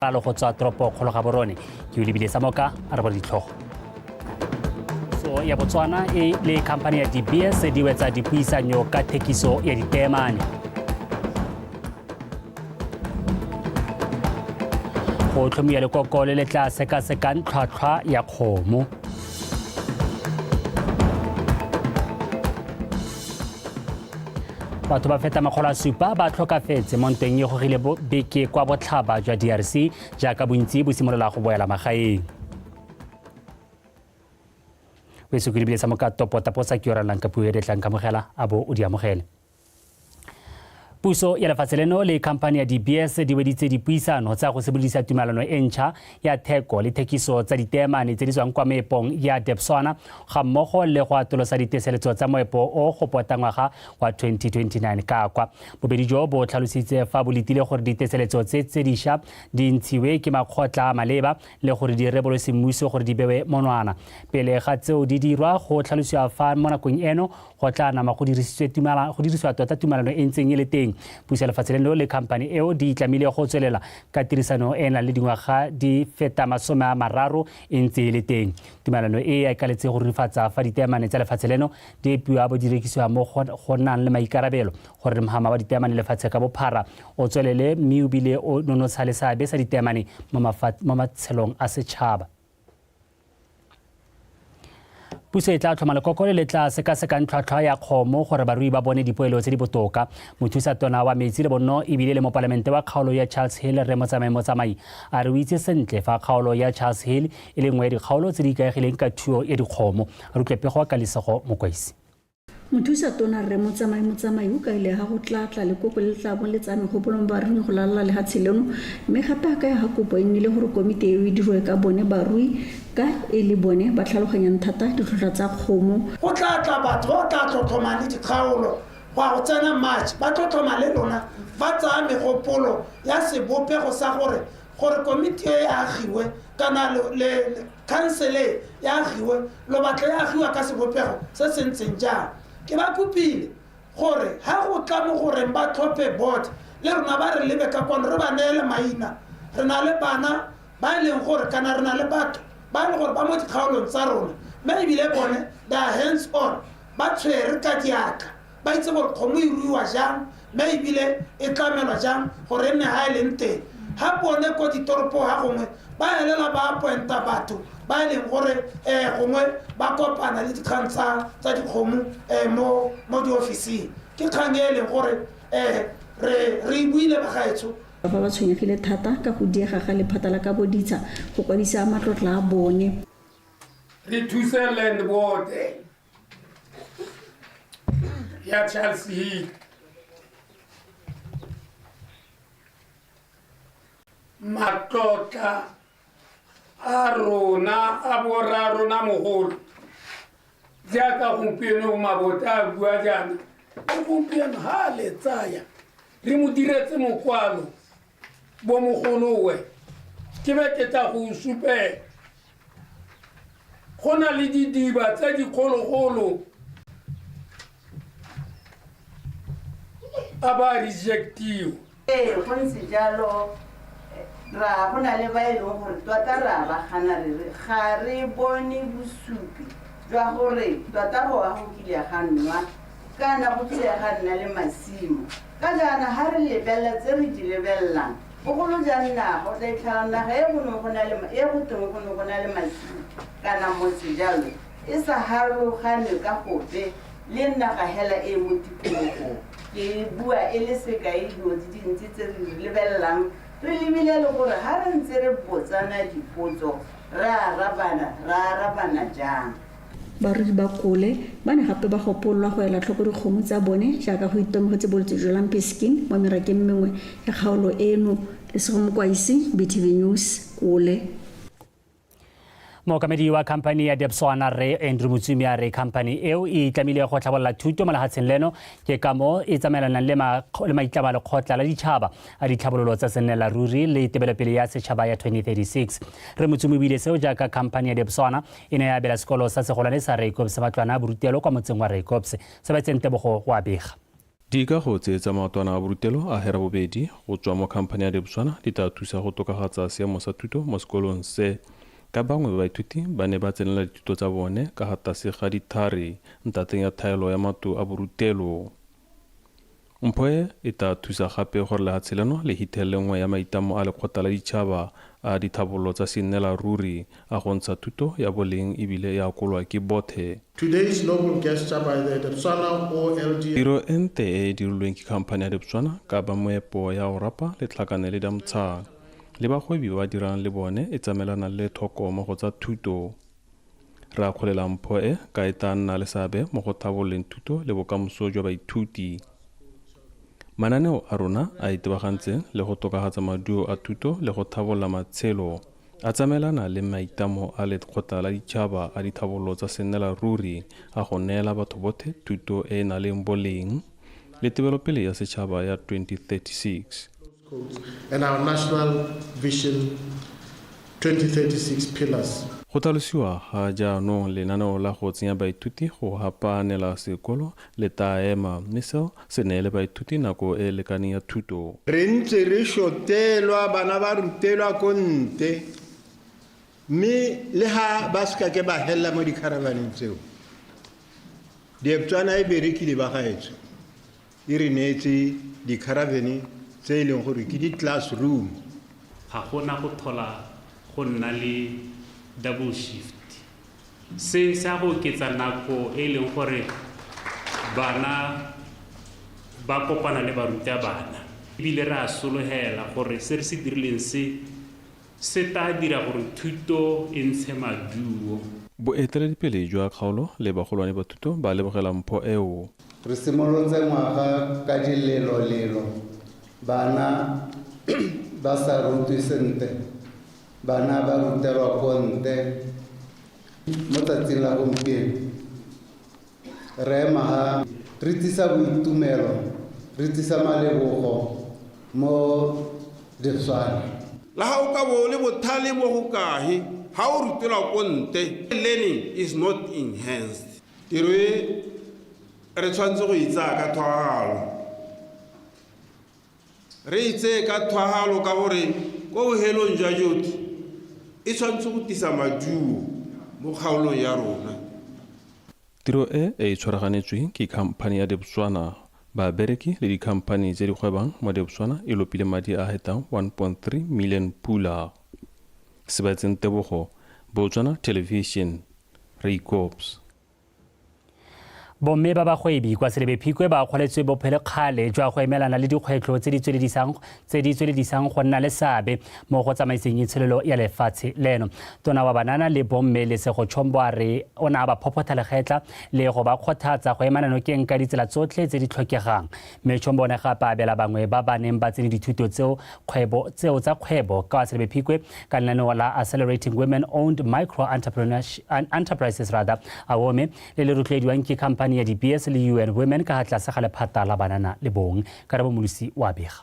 Ralo go tswa toropo kgolo ga borone ke o lebile sa moka a re bone ditlhogo. Puso ya Botswana e le khamphani ya De Beers di wetsa dipuisanyo ka thekiso ya diteemane. Go tlhomiwa lekoko le le tla sekasekang tlhwatlhwa ya kgomo. Batho ba feta 700 ba tlhokafetse mo ntweng e gogile beke kwa botlhaba jwa DRC jaaka bontsi bo simolola go boela magaeng. O e lebile sa mokato pota posa ke yorelang ka puo e re tlang kamogela a bo o di amogele. Puso ya lefatshe leno le khamphani ya De Beers di weditse dipuisano tsa go simolodisa tumelano e ntšha ya theko le thekiso tsa diteemane tse di tswang kwa meepong ya Debswana ga mmogo le go atolosa diteseletso tsa moepo o go pota ngwaga wa 2029 ka kwa. Bobedi jo bo tlhalositse fa bo letile gore diteseletso tse tse diša di ntshiwe ke makgotla a maleba le gore di rebolwe semmuso gore di bewe monwana. Pele ga tseo di dirwa, go tlhalosiwa fa mo nakong eno go tla nama go dirisiwa tota tumalano e ntseng e le teng. Puso ya lefatshe leno le khamphani eo di itlamile go tswelela ka tirisano e nang le dingwaga di feta 30 e ntse e le teng. Tumalano e e kaletse go rurifatsa fa diteemane tsa lefatshe leno di epiwa bo di rekisiwa mo go nang le maikarabelo gore mhama wa diteemane lefatshe ka bophara o tswelele mme o bile o nonotsha le seabe sa diteemane mo matshelong a setšhaba. Puso e tla tlhoma lekoko le le tla sekasekang tlhwatlhwa ya kgomo gore barui ba bone dipoelo tse di botoka. Mothusa tona wa metsi le bonno ebile le mopalamente wa kgaolo ya Charles Hill Rre Motsamai Motsamai a re o itse sentle fa kgaolo ya Charles Hill e le nngwe ya dikgaolo tse di ikaegileng ka thuo ya dikgomo. Re utlwe pego ka Lesego Mokwaisi. Mothusa tona Rre Motsamai Motsamai o kaile ha go tla tla lekoko le le tla bong le tsaya megopolo mo baruing go lalala lehatshe leno, mme gape a kaya ha kopo e nnile gore komiti eo e dirwe ka bone barui ka e le bone ba tlhaloganyang thata ditlhotlhwa tsa kgomo. Go tla tla batho ba tla tlhotlhoma le dikgaolo go ya go tsena March, ba tlhotlhoma le lona, ba tsaya megopolo ya sebopego sa gore gore komiti e agiwe kana le khansele e agiwe, lo batla e agiwa ka sebopego se se ntseng jang. Ke ba kopile gore ha go tla mo goreng ba tlhophe board, le rona ba re lebe ka kwano re ba neele maina. Re na le bana ba e leng gore kana re na le batho ba e leng gore ba mo dikgaolong tsa rona, mme ebile bone they are hands on, ba tshwere ka diatla. Ba itse gore kgomo e ruiwa jang mme ebile e tlamelwa jang gore e nne ha e leng teng. Ha bone ko ditoropong ha gongwe ba elela ba appointa batho ba e leng gore um gongwe ba kopana le dikgang tsa tsa dikgomo um mo mo diofising. Ke kgang e e leng gore um re re e buile bagaetsho. Ba ba tshwenyegile thata ka go diega ga lephata la kabo ditsha go kwadisa matlotla a bone. Re thuse land board ya Charles Hill. Matlotla a rona a borra rona mogolo jaaka gompieno Mabota a bua jaana le gompieno ha a le tsaya re mo diretse mokwalo bo mogolowe ke be ke tla go supela go na le didiba tse dikgologolo a ba rejectiwa. Ee, go ntse jalo. Ra go na le ba e leng gore tota ra ba gana re re ga re bone bosupi jwa gore tota go a go kile ga nnwa kana go kile ga nna le masimo. Ka jaana ha re lebelela tse re di lebelelang, bogolo jang naga, o tla itlhela naga e go neng go na le e go teng go ne go na le masimo kana motse jalo, e sa harologane ka gope le naga hela e e mo tikologong. Ke bua e le sekai dilo di dintsi tse re di lebelelang, re lebile le gore ha re ntse re botsana dipotso, re arabana, re arabana jang. Barui ba Kole ba ne gape ba gopololwa go ela tlhoko dikgomo tsa bone jaaka go itemogetse bolwetse jwa lumpy skin mo merakeng mengwe ya kgaolo eno. Lesego Mokwaisi, BTV News, Kole. Mookamedi wa khamphani ya Debswana Rre Andrew Motsumi a re khamphani eo e itlamile go tlhabolola thuto mo lehatsheng leno, ke ka mo e tsamaelanang le maitlamo a lekgotla la ditšhaba a ditlhabololo tsa sennela ruri le tebelopele ya setšhaba ya 2036. Rre Motsumi o buile seo jaaka khamphani ya Debswana e ne ya abela sekolo sa segolwane sa Reikops matlwana a borutelo kwa motseng wa Reikops. Sebetseng Tebogo o a bega. Dikago tse tsa maotwana a borutelo a hera bobedi go tswa mo khamphane ya Debswana di tla thusa go tokafatsa seemo sa thuto mo sekolong se. Ka bangwe ba baithuti ba ne ba tsenela dithuto tsa bone ka ga tlase ga dithare ntateng ya thaelo ya matlo a borutelo. Mpho e e tla thusa gape gore lehatshe leno le hithelele nngwe ya maitlamo a Lekgotla la Ditšhaba a Dithabololo tsa Sennela Ruri a go ntsha thuto ya boleng ebile e akolwa ke bothe. Today's noble gesture by the Debswana OLD. Tiro e nte e e dirilweng ke khamphane ya Debswana ka ba moepo ya Orapa le Tlhakane le Damtsha le bagwebi ba ba dirang le bone e tsamaelana le thoko mo go tsa thuto. Re akgolela mpho e ka e tla nna le seabe mo go tlhabololeng thuto le bokamoso jwa baithuti. Mananeo a rona a itebagantseng le go tokafatsa maduo a thuto le go tlhabolola matshelo a tsamaelana le maitlamo a Lekgotla la Ditšhaba a Dithabololo tsa Sennela Ruri a go neela batho bothe thuto e e nang le boleng le tebelopele ya setšhaba ya 2036. And our National Vision 2036 pillars. Go tlhalosiwa ga jaanong lenaneo la go tsenya baithuti go hapanela sekolo le tla ema mme seo se neele baithuti nako e e lekaneng ya thuto. Re ntse re shotelwa, bana ba rutelwa ko nte, mme le ha ba se ka ke ba helela mo dikharavaneng tseo. Debswana e berekile ba gaetsho, e re neetse dikharavene tse e leng gore ke di-classroom. Ga gona go thola go nna le double shift. Se se a go oketsa nako e e leng gore bana ba kopana le barutabana. Ebile re a sologela gore se re se dirileng se se tla dira gore thuto e ntshe maduo. Boeteledipele jwa kgaolo le bagolwane ba thuto ba lebogela mpho eo. Re simolotse ngwaga ka dilelolelo, bana ba sa rutwe sentle, bana ba rutelwa ko nte. Mo tsatsing la gompieno re ema ha re tsisa boitumelo, re tsisa malebogo mo Debswana. La ha o ka bo o le bothale bo go kahe, ha o rutelwa ko nte, learning is not enhanced. Tiro e re tshwanetse go e tsaya ka thwagalo. Re e tseye ka thwagalo ka gore ko bohelong jwa jotlhe e tshwanetse go tisa maduo mo kgaolong ya rona. Tiro e e tshwaraganetsweng ke khamphane ya Debswana, babereki le dikhamphane tse di gwebang mo Debswana e lopile madi a hetang 1.3 million pula. Sebaetseng Tebogo, Botswana Television, Raikops. Bomme ba bagwebi kwa Selebi Phikwe ba akgoletswe bophelokgale jwa go emelana le dikgwetlho tse di tsweledisang tse di tsweledisang go nna le seabe mo go tsamaiseng itsholelo ya lefatshe leno. Tona wa banana le bomme Lesego Chombo a re o ne a ba phophotha legetla le go ba kgothatsa go emana nokeng ka ditsela tsotlhe tse di tlhokegang. Mme Chombo o ne gape a abela bangwe ba ba neng ba tsene dithuto tseo kgwebo tseo tsa kgwebo kwa Selebi Phikwe ka lenaneo la Accelerating Women Owned Micro Enterprises rather AWOME le le rotloediwang ke khamphani ya DBS le UN Women ka ga tlase ga lephata la banana le bong. Karabo Molusi wa bega.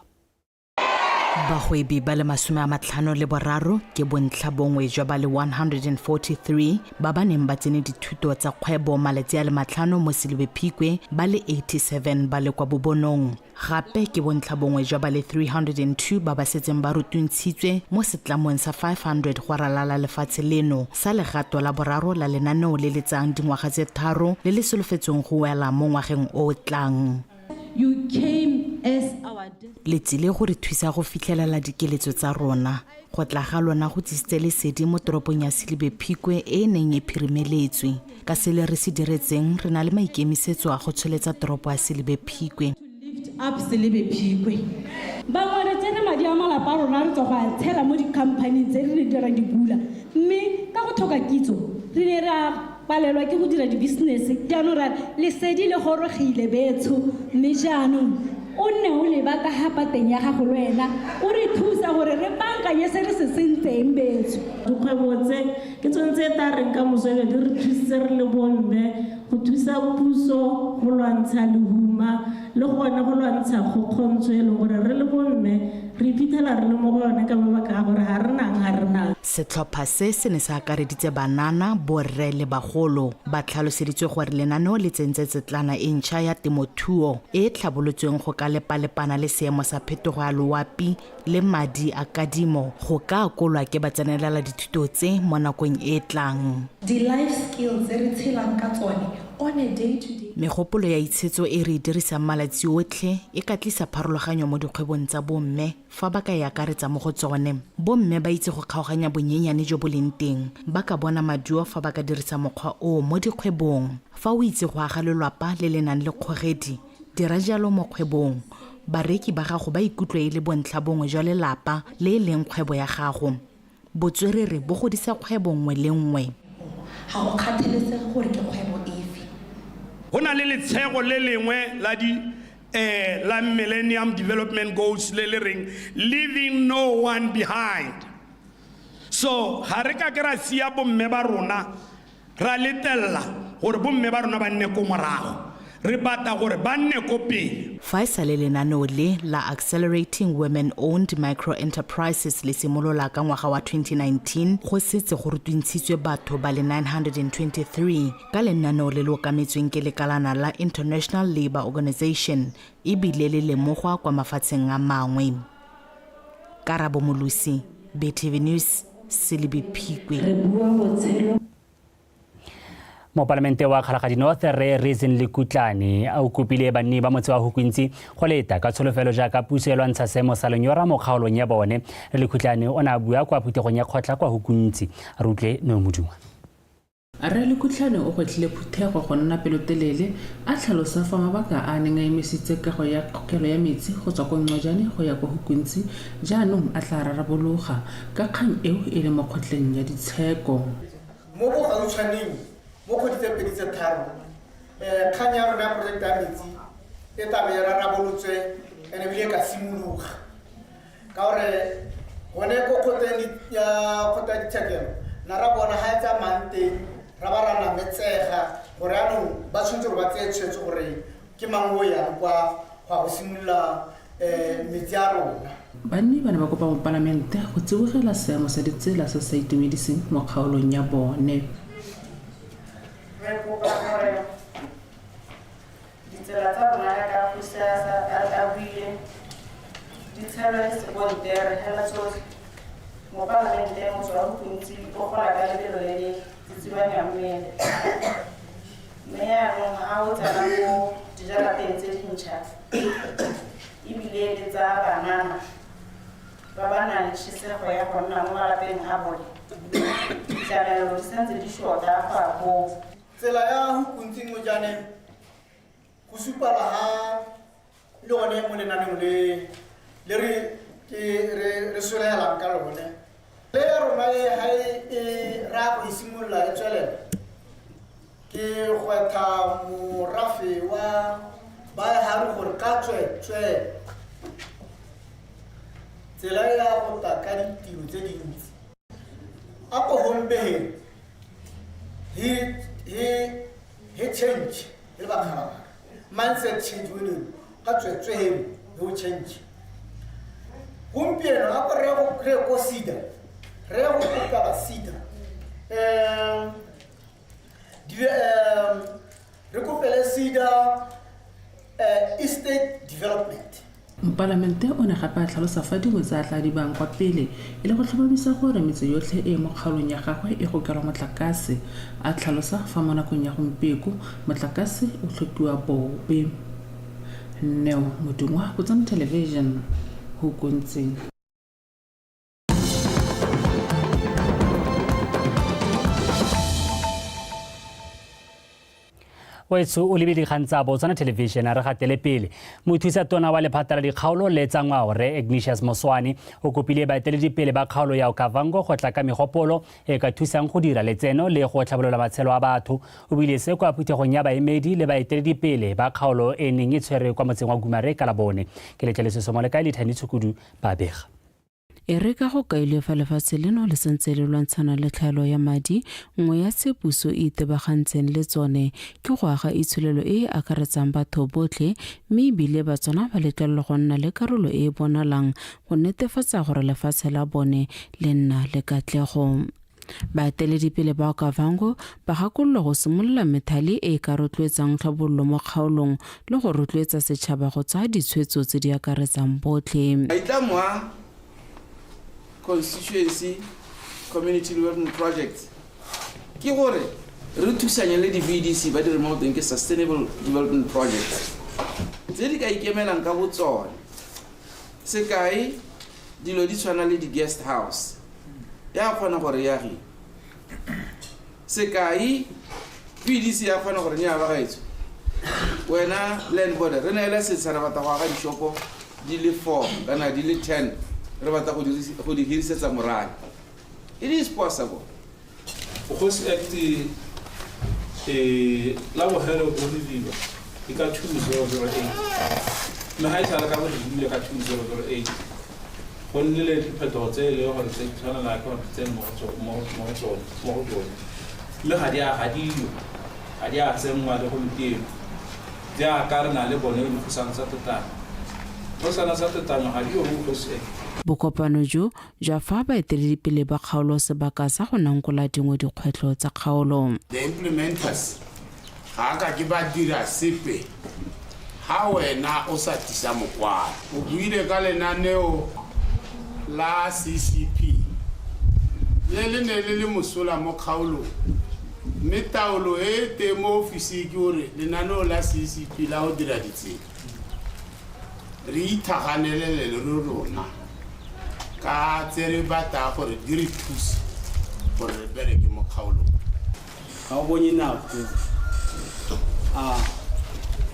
Bagwebi ba le 53 ke bontlha bongwe jwa ba le 143 ba ba neng ba tsene dithuto tsa kgwebo malatsi a le 5 mo Selebi Phikwe, ba le 87 ba le kwa Bobonong. Gape ke bontlha bongwe jwa ba le 302 ba ba setseng ba rutuntshitswe mo setlamong sa 500 go ralala lefatshe leno sa legato la boraro la lenaneo le le tsayang dingwaga tse 3 le le solofetsweng go wela mo ngwageng o o tlang. You came as our Le tsile go re thusa go fitlhelela dikeletso tsa rona. Go tla ga lona go tsisitse lesedi mo toropong ya Selebi Phikwe e e neng e phirimeletswe. Ka se le re se diretseng, re na le maikemisetso a go tsholetsa toropo ya Selebi Phikwe. Lift up Selebi Phikwe. Bangwe re tsere madi a malapa a rona re tswa go a tshela mo dikhamphaning tse re di dirang di bula, mme ka go tlhoka kitso re ne ra palelwa ke go dira di-business. Jaanong ra re lesedi le gorogile betsho, mme jaanong o nne o leba ka ga pateng ya gago le wena o re thusa gore re bankanye se re se sentseng betsho. Dikgwebo tse ke tsone tse tla reng ka moso ebe di re thusitse re le bomme go thusa puso go lwantsha lehuma le gone go lwantsha kgokgontsho e leng gore re le bomme re iphitlhela re le mo go yone ka mabaka a gore ga re nang ga re nang. Se Setlhopha se se ne se akareditse banana, borre le bagolo. Ba tlhaloseditswe gore lenaneo le tsentse tsetlana e ntšha ya temothuo e e tlhabolotsweng go ka lepalepana le seemo sa phetogo ya loapi le madi a kadimo go ka akolwa ke batsenelela dithuto tse mo nakong e e tlang. Di-life skills tse re tshelang ka tsone on a day to day. Megopolo ya itshetso e re e dirisang malatsi otlhe e ka tlisa pharologanyo mo dikgwebong tsa bomme fa ba ka e akaretsa mo go tsone. Bomme ba itse go kgaoganya bonyenyane jo bo leng teng, ba ka bona maduo fa ba ka dirisa mokgwa oo mo dikgwebong. Fa o itse go aga lelwapa le le nang le kgogedi, dira jalo mo kgwebong. Bareki ba gago ba ikutlwe e le bontlha bongwe jwa lelapa le e leng kgwebo ya gago. Botswerere bo godisa kgwebo nngwe le nngwe. Ga go kgathelesege gore ke kgwebo efe. Go na le letshego le lengwe la di eh, la Millennium Development Goals le le reng leaving no one behind. So ga re ka ke ra sia bomme ba rona ra letella gore bomme ba rona ba nne ko morago, re batla gore ba nne ko pele. Fa e sale lenaneo le la Accelerating Women Owned Micro Enterprises le simolola ka ngwaga wa 2019, go setse go rutuntshitswe batho ba le 923 ka lenaneo le le okametsweng ke lekalana la International Labour Organization e bile le lemogwa kwa mafatsheng a mangwe. Karabo Molusi, BTV News, Selebi Phikwe. Re bua botshelo. Mopalamente wa Kgalagadi North Rre Reason Lekutlane o kopile banni ba motse wa Hukuntsi go leta ka tsholofelo jaaka puso e lwantsha seemo sa lenyora mo kgaolong ya bone. Rre Lekutlane o ne a bua kwa phuthegong ya kgotla kwa Hukuntsi. Re utlwe Neo Modungwa. Rre Lekhutlhane o gwetlhile phuthego go nna pelotelele, a tlhalosa fa mabaka a a neng a emisitse kago ya kgokelo ya metsi go tswa ko Ncojane go ya kwa Hukuntsi jaanong a tla rarabologa, ka kgang eo e le mo kgotleng ya ditsheko. Mo bogautshwaneng, mo kgwedi tse pedi tse tharo, kgang ya rona ya project ya metsi e tlabe e rarabolotswe and ebile e ka simologa. Ka gore gone ko kgotleng ya kgotla ya ditshekelo na ra bona ga e tsamayang teng ra ba ra nametsega gore anong ba tshwanetse gore ba tseye tshwetso gore ke mang o yang kwa go ya go simolola um metsi a rona. Banni ba ne ba kopa mopalamente go tsibogela seemo sa ditsela se se sa itumediseng mo kgaolong ya bone. Re kopa gore Ditsela tsa rona jaaka kgosi a buile di tshelwe sekontere hela tsotlhe. Mopalamente motse wa Hukuntsi o gola ka lebelo le le tsitsibanyang mmele. Mme jaanong ha o tsena mo dijarateng tse dintšha e bile le tsa banana ba ba nang le tšhisego ya go nna mo malapeng a bone, ditlamelo di santse di shota go a koo. Tsela ya Hukuntsi Ncojane go supala ha le one mo lenaneong le le re ke re re solegelang ka lone. Le ya rona e ha e e raya go e simolola e tswelela ke gwetlha morafe wa Baehari gore ka tswe tswe tsela e ya go tla ka ditiro tse dintsi. A ko hombeheng he he he change le bakgalabaka mindset change o neng ka tswetswe heno he o change gompieno a ko re go re ko sida re go kopa ba sida um re kopele sida estate development. Mopalamente o ne gape a tlhalosa fa dingwe tse a tla di bayang kwa pele e le go tlhomamisa gore metse yotlhe e e mo kgaolong ya gagwe e gokelwa motlakase, a tlhalosa fa mo nakong ya gompieko motlakase o tlhokiwa bobe. Neo Modungwa, Botswana Television, Hukuntsi. Wetsho o lebile dikgang tsa Botswana Television a re gatele pele. Mothusa tona wa lephata la dikgaolo le tsa ngwao Rre Ignatius Moswane o kopile baeteledipele ba kgaolo ya Okavango go tla ka megopolo e ka thusang go dira letseno le go tlhabolola matshelo a batho. O buile se kwa phuthegong ya baemedi le baeteledipele ba kgaolo e neng e tshwere kwa motseng wa Gumare ka Labone. Ke letleleso Somolekae le Thandi Tshukudu ba bega. E re ka go kailwe fa lefatshe leno le santse le lwantshana le tlhaelo ya madi, nngwe ya tse puso e itebagantseng le tsone ke go aga itsholelo e e akaretsang batho botlhe mme e bile Batswana ba letlelelwa go nna le karolo e e bonalang go netefatsa gore lefatshe la bone le nna le katlego. Baeteledipele ba Okavango ba gakololwa go simolola methale e e ka rotloetsang tlhabololo mo kgaolong le go rotloetsa setšhaba go tsaya ditshwetso tse di akaretsang botlhe. Maitlamo a Constituency Community Development Projects ke gore re thusanye le di-VDC ba dire mo go teng ke Sustainable Development Projects tse di ka ikemelang ka botsone. Sekai, dilo di tshwana le di-guest house ya kgona gore e agiwe. Sekai, VDC ya kgona gore nya bagaetsho wena land border re neele setsha re batla go aga dishopo di le 4 kana di le 10 re batla go di hirisetsa morafe. It is possible. Bogosi Act e la bogelo bo reviwa ke ka 2008 mme ga e sale ka go reviwa ka 2008 go nnile diphetogo tse e leng gore tse tshwanela ke gore di tsene mo go tsone mme ga di a ga diyo ga di a tsenngwa le gompieno jaaka re na le bone dikgosana tsa tetano kgosana tsa tetano ga di yo mo Bogosi Act. Bokopano jo jwa fa baeteledipele ba kgaolo sebaka sa go nankola dingwe dikgwetlho tsa kgaolo. The implementers ga a ka ke ba dira sepe ha wena o sa tlisa mokwalo. O buile ka lenaneo la CCP le le ne le le mosola mo kgaolong mme taolo e e teng mo ofising ke gore lenaneo la CCP la go dira ditsela re ithaganelele le rona ka tse re batla gore di re thuse gore re bereke mo kgaolong. Ga o bonye nako a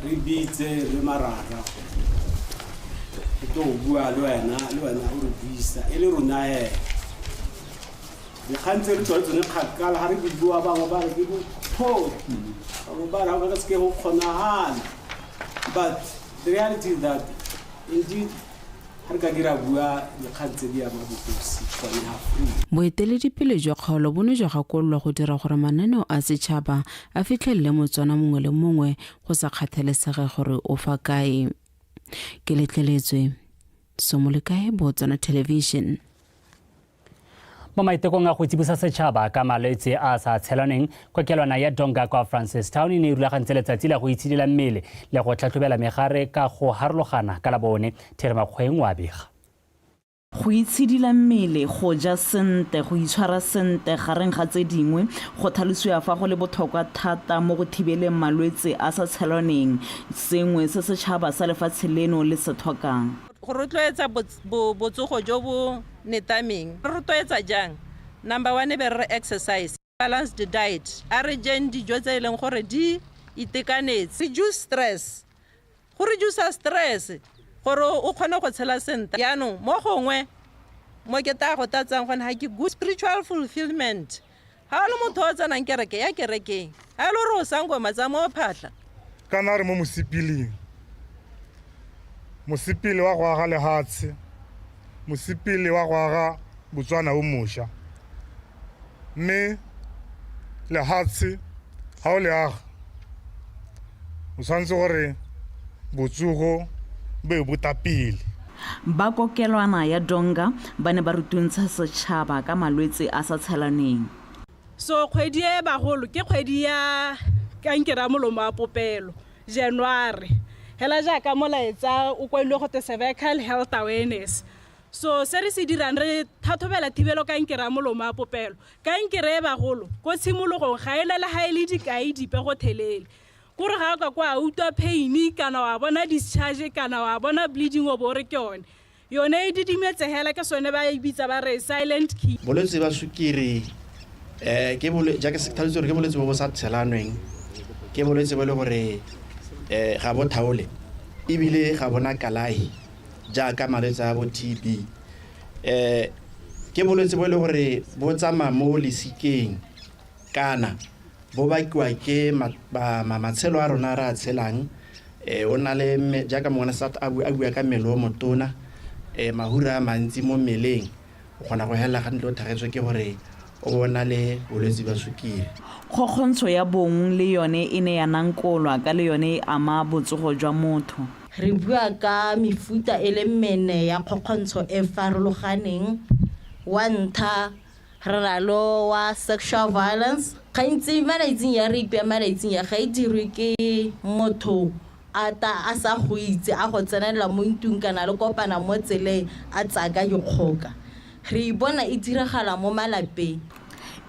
re bitse re marara re tlo go bua le wena le wena o re buisa e le rona hela dikgang tse re tswa le tsone kgakala ga re di bua bangwe ba re ke botlhoki bangwe ba re ga ka seke go kgonagala but the reality is that indeed ga re ka ke ra bua dikgang tse di ama bogosi gone ga free. Boeteledipele jwa kgaolo bo ne jwa gakololwa go dira gore mananeo a setšhaba a fitlhelele Motswana mongwe le mongwe go sa kgathalesege gore o fa kae. Ke letleletswe. Somolekae, Botswana Television. Mo maitekong a go tsibosa setšhaba ka malwetse a a sa tshelaneng, kokelwana ya Donga kwa Francistown e ne e rulagantse letsatsi la go itshidila mmele le go tlhatlhobela megare ka go harologana ka Labone. Theri Makgoeng o a bega. Go itshidila mmele, go ja sente, go itshwara sente gareng ga tse dingwe, go tlhalosiwa fa go le botlhokwa thata mo go thibeleng malwetse a sa tshelaneng, sengwe se setšhaba sa lefatshe leno le se tlhokang. Go rotloetsa botsogo jo bo netameng. Re rotloetsa jang? Number one e be re re exercise, balanced diet, a re jeng dijo tse e leng gore di itekanetse. Reduce stress, go reducer stress gore o kgone go tshela sentle. Jaanong mo gongwe mo ke tla go tlatsang gone ga ke good spiritual fulfillment. Ga o le motho o tsenang kereke, ya kerekeng. Ga e le gore o sangoma, tsamaya o phatlha. Kana re mo mosipiling, mosipili wa go aga lehatshe, mosipili wa go aga Botswana o mosha. Mme lehatshe ga o le aga, o tshwanetse gore botsogo bo be bo tapile. Ba kokelwana ya Donga ba ne ba rutuntsha setšhaba ka malwetse a sa tshelaneng. So kgwedi e bagolo ke kgwedi ya kankere ya molomo wa popelo, January. Hela jaaka molaetsa o kwailwe gote cervical health awareness. So se re se dirang re thathobela thibelo kankere ya molomo wa popelo. Kankere e bagolo ko tshimologong ga e lele ga e le dikai dipe gothelele. Kore ga o ka kwa utlwa pain kana wa bona discharge kana wa bona bleeding o bo re ke yone. Yone e didimetse hela ke sone ba e bitsa ba re silent killer. Bolwetse ba sukiri ke jaaka se tlhalositse gore ke bolwetse bo bo sa tshelanweng, ke bolwetse bo e le gore ga bo thaole ebile ga bona kalahi jaaka malwetse a bo TB. Ke bolwetse bo e le gore bo tsamaya mo lesikeng kana bo bakiwa ke matshelo a rona re a tshelang. O na le jaaka mongwe a bua ka mmele o motona, mahura a mantsi mo mmeleng. O kgona go helela gantle o thagetswe ke gore o bona le bolwetse ba sukiri. Kgokgontsho ya bong le yone e ne ya nankolwa ka le yone e ama botsogo jwa motho. Re bua ka mefuta e le mene ya kgokgontsho e farologaneng. Wa ntlha re na le wa sexual violence. Gantsi malatsing ya rape ya malatsing ya ga e dirwe ke motho a ta a sa go itse, a go tsenelela mo ntlong kana le kopana mo tseleng a tsaya ka dikgoka. Re e bona e diragala mo malapeng.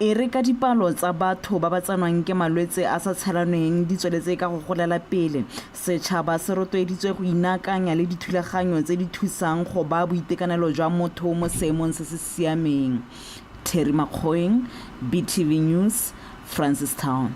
E re ka dipalo tsa batho ba ba tsenwang ke malwetse a sa tshelanweng di tsweletse ka go golela pele, setšhaba se rotloeditswe go inaakanya le dithulaganyo tse di thusang go baya boitekanelo jwa motho mo seemong se se siameng. Terry Makgoeng, BTV News, Francistown.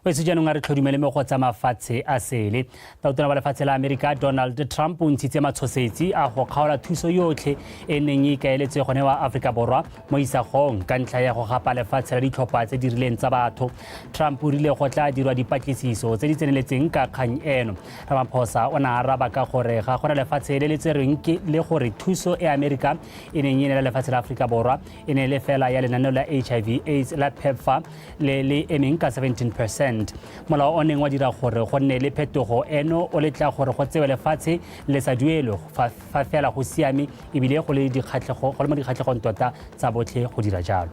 Wetso jaanong a re tlhodumele mo go tsa mafatshe a sele. Tautona wa lefatshe la Amerika Donald Trump o ntshitse matshosetsi a go kgaola thuso yotlhe e neng e ikaeletswe gone wa Aforika Borwa mo isagong ka ntlha ya go gapa lefatshe la ditlhopha tse di rileng tsa batho. Trump o rile go tla dirwa dipatlisiso tse di tseneletseng ka kgang eno. Ramaphosa o ne a araba ka gore ga gona lefatshe le le tserweng ke le gore thuso e Amerika e neng e neela lefatshe la Aforika Borwa e ne le fela ya lenaneo la HIV AIDS la PEPFAR le le emeng ka 17%. Molao o neng wa dira gore go nne le phetogo eno o letla gore go tsewe lefatshe le sa duelwe fa fela go siame ebile go le mo dikgatlhegong tota tsa botlhe go dira jalo.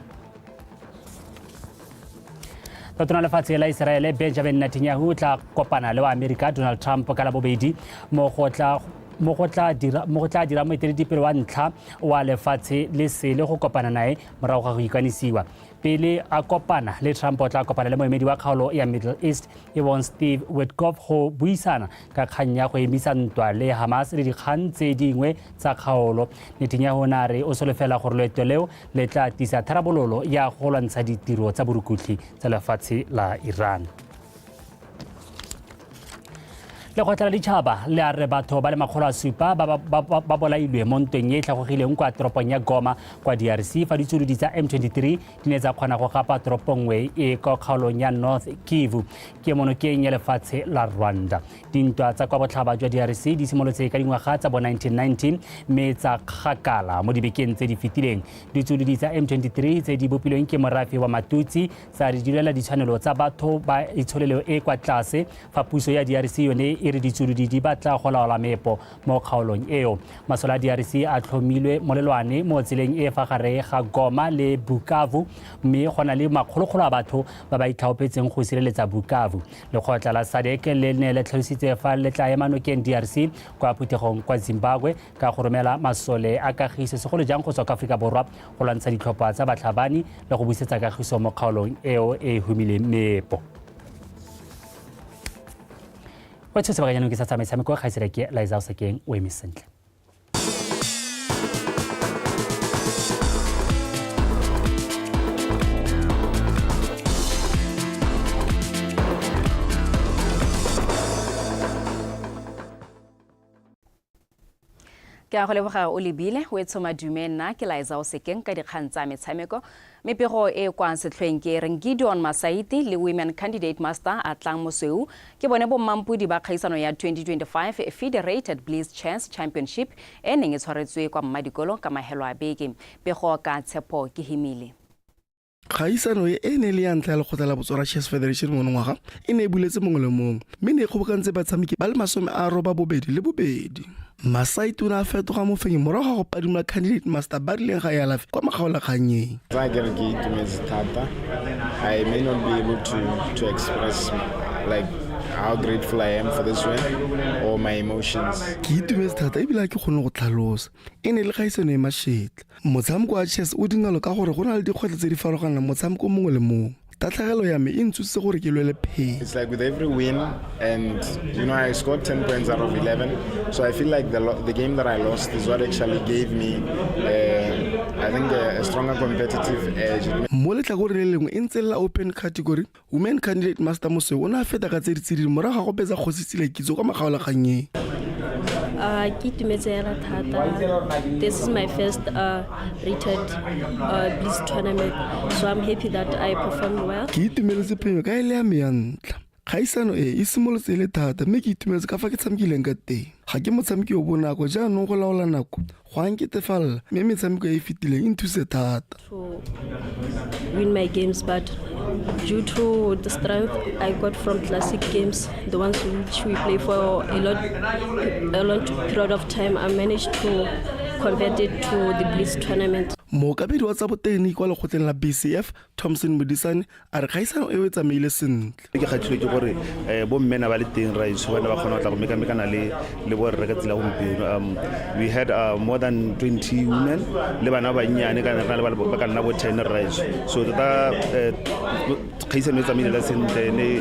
Tautona lefatshe la Iseraele Benjamin Netanyahu o tla kopana le wa Amerika Donald Trump ka Labobedi mo go tla dira moeteledipele wa ntlha wa lefatshe le sele go kopana nae morago ga go ikanisiwa. Pele a kopana le Trump o tla kopana le moemedi wa kgaolo ya Middle East e bong Steve Witkoff go buisana ka kgang ya go emisa ntwa le Hamas le dikgang tse dingwe tsa kgaolo. Netanyahu o ne a re o solofela gore loeto leo le tla tlisa tharabololo ya go lwantsha ditiro tsa borukutlhi tsa lefatshe la Iran. Lekgotla la Ditšhaba le a re batho ba le 700 ba bolailwe mo ntweng e e tlhagogileng kwa toropong ya Goma kwa DRC fa ditsulodi tsa M23 di ne tsa kgona go gapa toropo nngwe e kwa kgaolong ya North Kivu ke monokeng ya lefatshe la Rwanda. Dintwa tsa kwa botlhaba jwa DRC di simolotse ka dingwaga tsa bo 1990 mme tsa kgakala mo dibekeng tse di fetileng. Ditsulodi tsa M23 tse di bopilweng ke morafe wa Matutsi tsa re direla ditshwanelo tsa batho ba itsholelo e kwa tlase fa puso ya DRC yone e re ditsulodi di batla go laola meepo mo kgaolong eo. Masole a DRC a tlhomilwe molelwane mo tseleng e fa gare ga Goma le Bukavu mme go na le makgolokgolo a batho ba ba itlhaopetseng go sireletsa Bukavu. Lekgotla la SADC le ne le tlhalositse fa le tla ema nokeng DRC kwa phuthegong kwa Zimbabwe ka go romela masole a kagiso segolo jang go tswa kwa Aforika Borwa go lwantsha ditlhopha tsa batlhabani le go busetsa kagiso mo kgaolong eo e humileng meepo. Wa tshotse sebakanyana ke sa tsa metshameko kgaitsedi ke Liza Osakeng o eme sentle. Ke a go leboga o lebile o e tshoma dume nna ke Liza Osekeng ka dikgang tsa metshameko. Mepego e kwa setlhoeng ke reng Gideon Masaiti le Women Candidate Master Atlang Mosweu ke bone bommampodi ba kgaisano ya 2025 Federated Blitz Chess Championship e neng e tshwaretswe kwa Mmadikolo ka mahelo a beke. Pego ka Tshepo ke Himile. Kgaisano e e ne le ya ntlha ya lekgotla la Botswana Chess Federation monongwaga e ne e buletse mongwe le mongwe mme ne e kgobokantse batshameki ba le 82. Masaiti o ne a fetoga mofenyi morago ga go padimola Candidate Master ba rileng ga e alafe kwa makgaolakgannyeng. Tsa ke re ke itumetse thata. I may not be able to express like how grateful I am for this win or my emotions. Ke itumetse thata ebile ga ke kgone go tlhalosa. E ne le kgaisano e mashetla. Motshameko wa chess o dingalo ka gore go na le dikgwetlho tse di farologanang motshameko mongwe le mongwe. Tatlhegelo ya me e ntsositse gore ke lwele phenyo. It's like with every win, and you know I scored 10 points out of 11, so I feel like the game that I lost is what actually gave me I think a stronger competitive edge. Mo letlhakoreng le lengwe e ntse le la open category, Women Candidate Master Mosweu o ne a feta ka tse di tsididi morago ga go betsa Kgosi Tsile Kitso kwa makgaolakgannyeng. Ke itumetse hela thata. This is my first rated Blitz tournament, so I'm happy that I performed well. Ke itumeletse phenyo ka e le ya me ya ntlha. Kgaisano e e simolotse e le thata mme ke itumetse ka fa ke tshamekileng ka teng. Ga ke motshameki yo bonako jaanong go laola nako go a nketefalela mme metshameko e e fetileng e nthuse thata. To win my games, but due to the strength I got from classic games, the ones which we play for a long period of time, I managed to convert it to the Blitz tournament. Mookapedi wa tsa botegeniki kwa lekgotleng la BCF, Thompson Modisane, a re kgaisano eo e tsamaile sentle. Ke kgatlhilwe ke gore bomme na ba le teng raetsho ba ne ba kgona go tla go mekamekana le le borre ka tsela gompieno. We had more than 20 women le bana ba bannyane ka re na le ba ka nna bo 10 raetsho. So tota kgaisano e tsamaile la sentle ne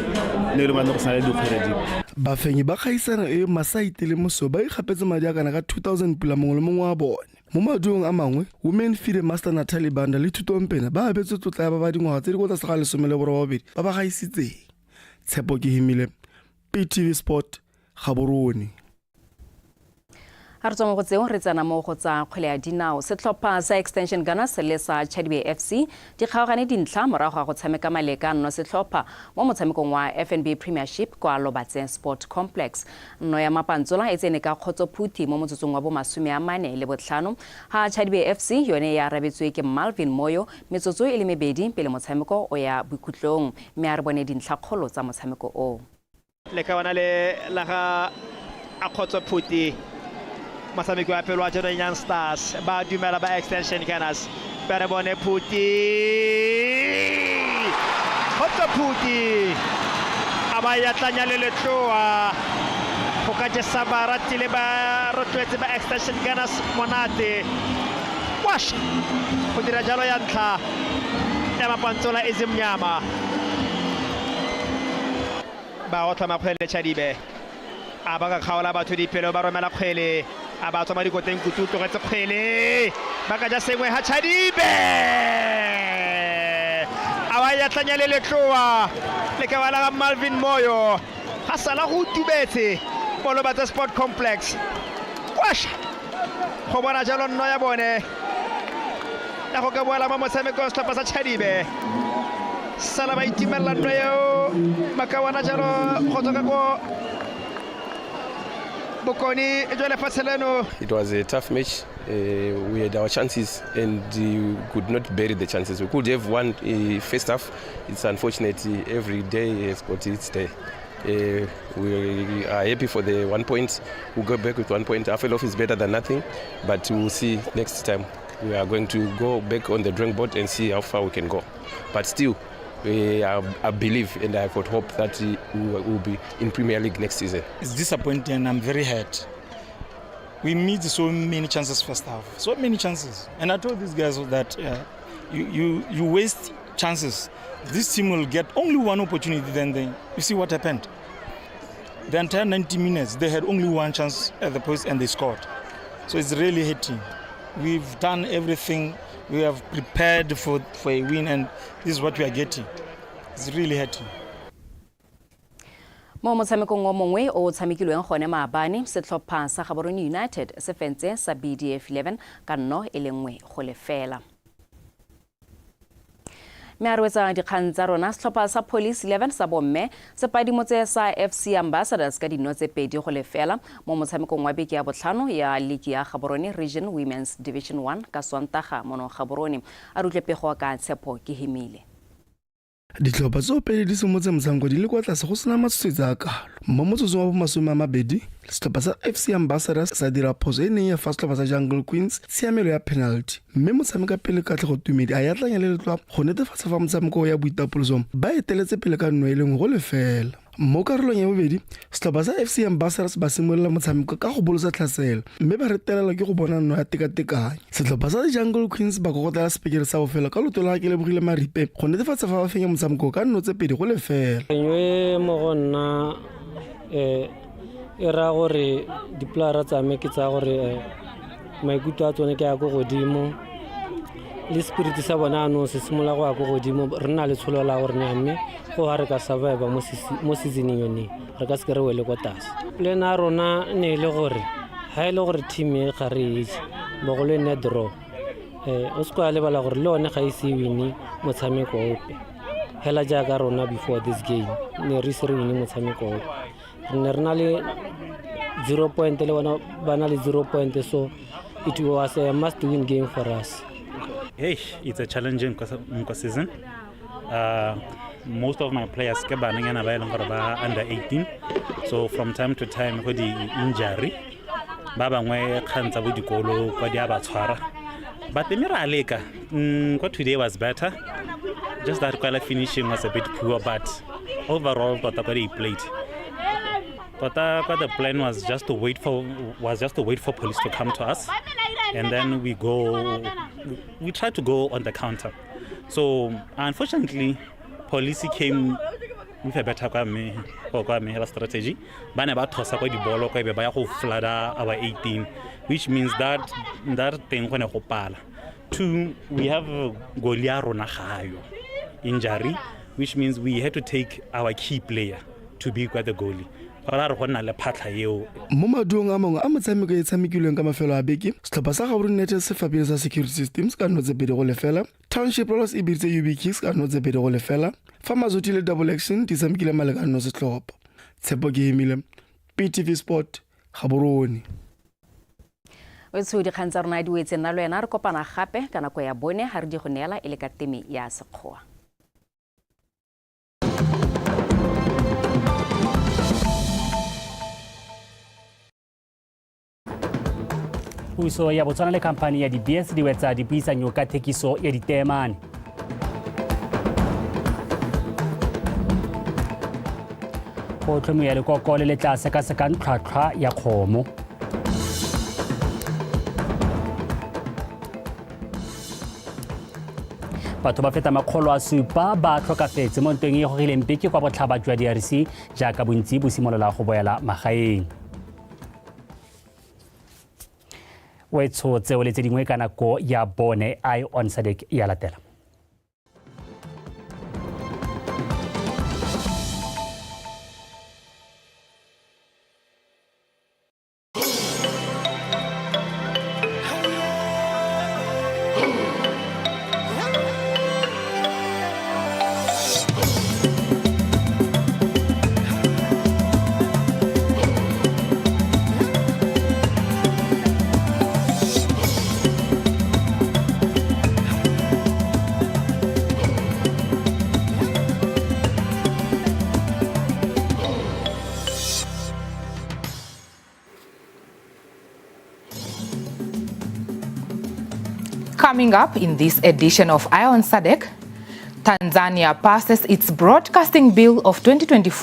ne le mane go sena le dikgwere dipe. Bafenyi ba kgaisano eo Masaite le Moso ba ikgapetse madi a kana ka 2000 pula mongwe le mongwe wa bone. Mo maduong a mangwe, Women FIDE Master Natalie Banda le Thuto Mpene ba abetswe tlotla ya ba ba dingwaga tse di kwa tlase ga 18 ba ba gaisitseng. Tshepo Kehimile, PTV Sport, Gaborone. Ga re tswa mo go tseo re tsena mo go tsa kgwele ya dinao. Setlhopha sa Extension Gunners le sa Chadibe FC di kgaogane dintlha morago ga go tshameka maleka nno setlhopha mo motshamekong wa FNB Premiership kwa Lobatse Sport Complex. Nno ya Mapantsola e tsene ka Kgotso Phuthi mo motsotsong wa bo 45 ha Chadibe FC yone e arabetswe ke Malvin Moyo metsotso e le mebedi pele motshameko o ya bokhutlong, mme a re bone dintlhakgolo tsa motshameko o. Lekawana le la ga a Kgotso Phuti, motshameki wa pele wa Jordan Young Stars, ba dumela ba Extension Gunners. Ba re bone Phuti, Kgotso Phuti a ba ya tlanya le letloa go ka jesa barati le ba rotloetse ba Extension Gunners monate. Wash go dira jalo ya ntlha ya Mapantsola Ezimnyama. Ba otlha makgwele Chadibe a ba ka kgaola batho dipelo, ba romela kgwele a ba tswa mo dikoteng, Kutu tlogetse kgwele, ba ka ja sengwe ha Chadibe a ba ya tlanya le letloa le ka bala ga Malvin Moyo, ga sala go tubetse mo Lobatse Sport Complex. Wash go bona jalo nno ya bone ya go ka boela mo motshamekong setlhopha sa Chadibe sala ba itumelela nno eo makawana jalo go tswa ka ko bokone jwa lefatshe leno. It was a tough match. We had our chances and we could not bury the chances. We could have won first half. It's unfortunate, every day has got its day. We are happy for the 1 point. We'll go back with 1 point. Half a loaf is better than nothing, but we'll see next time. We are going to go back on the drawing board and see how far we can go. But still, I believe and I've got hope that we will be in Premier League next season. It's disappointing and I'm very hurt. We missed so many chances first half, so many chances. And I told these guys that you waste chances. This team will get only one opportunity, then you see what happened. The entire 90 minutes, they had only one chance at the post and they scored. So it's really hurting. We've done everything. We have prepared for a win, and this is what we are getting. It's really hurting. Mo motshamekong o mongwe o tshamekilweng gone maabane, setlhopha sa Gaborone United se fentse sa BDF 11 ka 1-0. Mme a re wetsa dikgang tsa rona, setlhopha sa Police 11 sa bomme se padimotse sa FC Ambassadors ka 2-0 mo motshamekong wa beke ya botlhano ya League ya Gaborone Region Women's Division 1 ka Sontaga mono Gaborone. A re utlwe pego ka Tshepo Kehimile. Ditlhopha tseo pele di simolotse motshameko di le kwa tlase go sena matshosetsi a kalo. Mo motsotsong wa bo 20, setlhopha sa FC Ambassadors sa dira phoso e neng ya fa setlhopha sa Jungle Queens tshiamelo ya penalty, mme motshameka pele Katlego Tumedi a yatlanya le letloa go netefatsa fa motshameko ya boitapolosong ba eteletse pele ka 1-0. Mo karolong ya bobedi, setlhopha sa FC Ambassadors ba simolola motshameko ka go bolotsa tlhaselo, mme ba retelelwa ke go bona nno ya tekatekanyo. Setlhopha sa Jungle Queens ba kokotela sepekere sa bofelo ka loto la Kelebogile Maripe go netefatsa fa ba fenya motshameko ka 2-0. Phenyo e mo go nna e raya gore dipolara tsa me ke tsa gore maikutlo a tsone ke a ko godimo, le spirit sa bona anong se simolola go ya ko godimo. Re nna le tsholo la gore nya mme go ha re ka survive mo seasoneng yone, re ka se ke re wele ko tlase. Plan ya rona ne e le gore ha e le gore team e ga re e je, bogolo e nne draw. O se ka lebala gore le yone ga e se win-e motshameko ope. Hela jaaka rona before this game ne re ise re wine motshameko o. Re ne re na le 0 point le bona ba na le 0 point, so it was a must win game for us. Hey, it's a challenging season. Most of my players ke bananyana ba e leng gore ba under 18, so from time to time go di injury, ba bangwe kgang tsa bo dikolo kwa di a ba tshwara, but mme re a leka. Kwa today was better, just that kwala finishing was a bit poor, but overall tota kwa they played tota kwa the plan was just to wait for was just to wait for police to come to us, and then we try to go on the counter. So unfortunately police came with a better kwa mme kwa mme strategy. Ba ne ba thosa kwa dibolo kwa, e be ba ya go flooda our 18, which means that that thing go ne go pala. Two, we have goalie ya rona gayo injury, which means we had to take our key player to be kwa the goalie, go ra re go nna le phatlha eo. Mo maduong a mangwe a motshameko e tshamekilweng ka mafelo a beke, setlhopha sa Gaborone United se fapile sa Security Systems ka 0 3-0. Township Rollers e biditse UB Kicks ka 0 2-0, fa Mazothi le Double Action di tshamekile malekano setlhopha. Tshepo ke emile, PTV Sport, Gaborone. O dikgang tsa rona di wetse. Nna le wena re kopana gape ka nako ya 4 ga re di go neela e le ka teme ya Sekgowa. Puso ya Botswana le khamphani ya di-Beers di wetsa dipuisanyo ka thekiso ya diteemane. Go tlhomiwa lekoko le le tla sekasekang tlhwatlhwa ya kgomo. Batho ba feta 700 ba tlhokafetse mo ntweng e gogileng peke kwa botlhaba jwa DRC, jaaka bontsi bo simolola go boela magaeng. Wetsho, tseo le tse dingwe ka nako ya 4, Eye on SADC ya latela. Coming up in this edition of Eye on SADC, Tanzania passes its broadcasting bill of 2024.